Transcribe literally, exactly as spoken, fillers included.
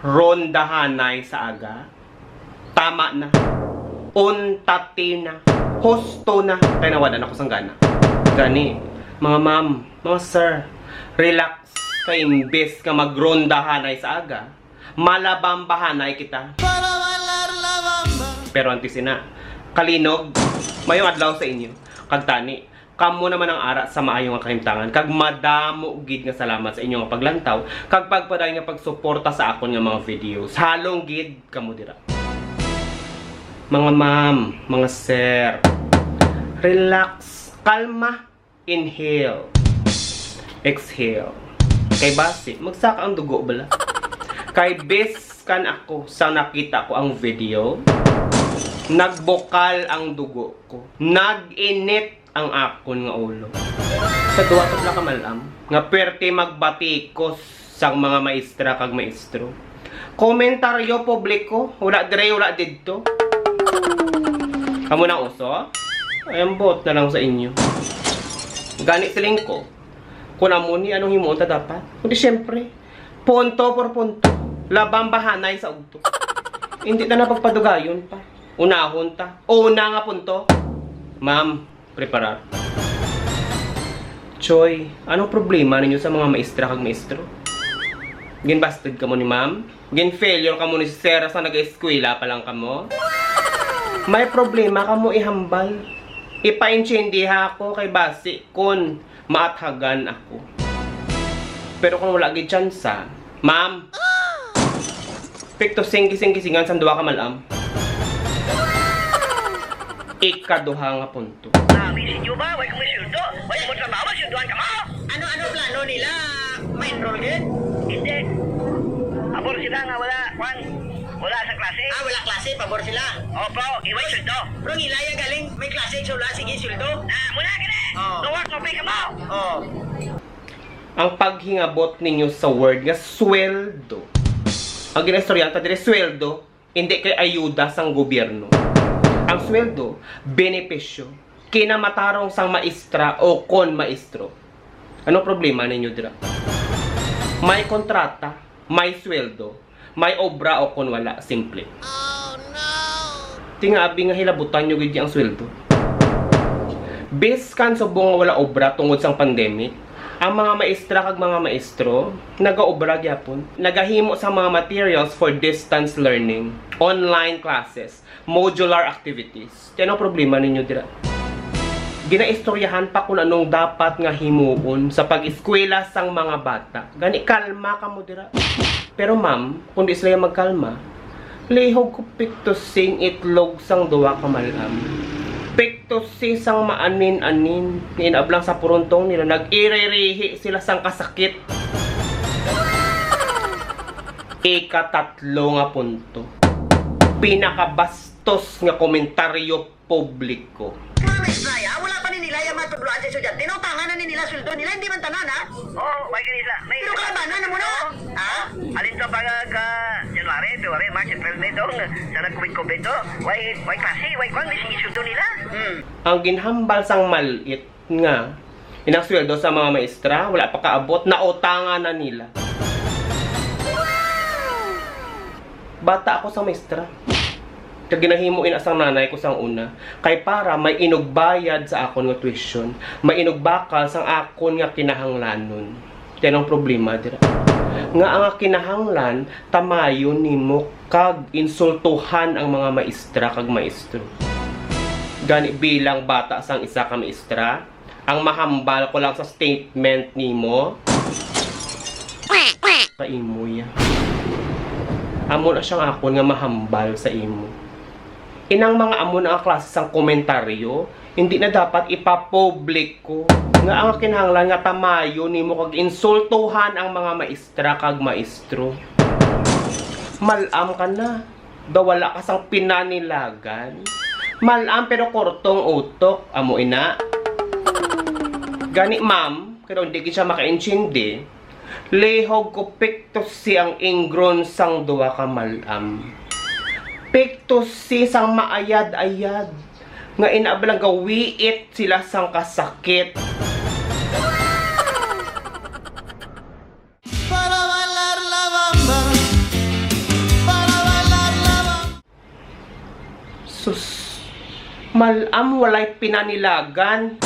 Rondahanay sa aga. Tama na. Unta na. Husto na. Kay nawad-an ako sang gana. Gani, mga ma'am, mga sir, relax. Kay imbes nga magrondahanay sa aga, malabambahanay kita. Pero antes ina, kalinog, mayong adlaw sa inyo. Kag tani, kamo naman ang ara sa maayo nga kahimtangan, kag madamo gid nga salamat sa inyo nga paglantaw kag pagpadayon nga pagsuporta sa akon nga mga videos. Halong gid kamo dira. Mga ma'am, mga sir, relax, kalma, inhale, exhale. Kay basi, magsaka ang dugo bala. Kay biskan ako sa nakita ko ang video, nagbukal ang dugo ko. Nag-init ang akon nga ulo. Sa duwa to pala ka mal-am, nga perte magbatikos sang mga maestra kag maestro. Komentaryo publiko, wala dire, wala didto. Amo nang uso? Ay, ambot na lang sa inyo. Gani siling ko, kung amo ni, anong himuon ta dapat? Kundi siyempre, punto por punto. Labambahanay sa ugto. Hindi ta na pagpadugayon pa. Unahon ta. Una nga punto. Ma'am, preparar. Choy, anong problema ninyo sa mga maestra kag maestro? Ginbasted kamo ni ma'am? Gin-failure kamo ni sir sa nag-eskwela pa lang kamo? May problema kamo ihambal. Ipaintindiha ako kay basi kon maathagan ako. Pero kung wala gid tsansa, ma'am, pikto sing kising-kisingan sang duha ka mal-am. Ikaduha nga punto. Ah, may sinyo ba? Way kamo sweldo? Way mo trabaho, sweldohan ka mo? Ano, ano plano nila? Ma-enroll gid? Hindi. Pabor sila nga wala, kwan, wala sa klase. Ah, wala klase, pabor sila. Opo, iway sweldo. Pero ang ilaya galing, may klase, so wala, sige, sweldo. Ah, muna ka na! Oh. Tawag mo, pay ka mo! Oh. Ang paghingabot ninyo sa word nga sweldo. Ang ginaistoryahan ta diri, sweldo, hindi kay ayuda sang gobyerno. Ang sweldo, benepisyo, kinamatarong sang maestra o kon maestro. Ano problema ninyo dira? May kontrata, may sweldo, may obra o kon wala, simple. Tingabi nga hilabutan nyo gid ang sweldo. Biskan subong nga wala obra tungod sang pandemic, ang mga maestra kag mga maestro nagaobra gyapon. Nagahimo sa mga materials for distance learning, online classes, modular activities. Kaya anong problema ninyo dira? Ginaistoryahan pa kung anong dapat nga himuon sa pag-eskwela sang mga bata. Gani, kalma kamo dira. Pero ma'am, kung di sila magkalma, lihog ko piktusi ang itlog sang duha ka mal-am. Piktusi sang maanin-anin nga inablang sa puruntong nila, nag-iririhi sila sang kasakit. Ikatatlo nga punto. Pinakabastos nga komentaryo publiko. Mga maestra, ya, wala pa ni nila yung mga tudloan sa estudyante. Nautangan na ni nila sweldo nila, hindi man tanan, ha? Oo, may ganun sila. May Pero kalabanan na muna, ha? Alin to pag, ah, January, February, March, April, May, dong. Sa nag-COVID-COVID to. Why, why klase? Why kwan? May sige sweldo nila. Hmm. Ang ginhambal sang mal-it nga inang sweldo sa mga maestra, wala pa kaabot, nautangan na nila. Bata ako sa maestra. Kag ginahimo ina sang nanay ko sang una, kay para may inugbayad sa akon nga tuition, may inugbakal sang akon nga kinahanglanon. Kaya anong problema dira? Nga ang kinahanglan, tamayon nimo kag insultuhan ang mga maestra kag maestro. Gani bilang bata sang isa ka maestra, ang mahambal ko lang sa statement nimo, sa imo ya. Amo na siyang akon nga mahambal sa imo. Inang mga amo na nga klase sang komentaryo, hindi na dapat ipapubliko nga ang kinahanglan nga tamayo nimo kag insultuhan ang mga maestra kag maestro. Malam ka na. Daw wala ka sang pinanilagan. Malam pero kurtong utok, amo ina. Gani, ma'am, pero hindi gid siya makaintindi. Lihog ko piktusi ang ingron sang duha ka malam. Piktusi sang maayad-ayad nga inablang gawiit sila sang kasakit. Para bailar la bamba. Sus, malam walay pinanilagan.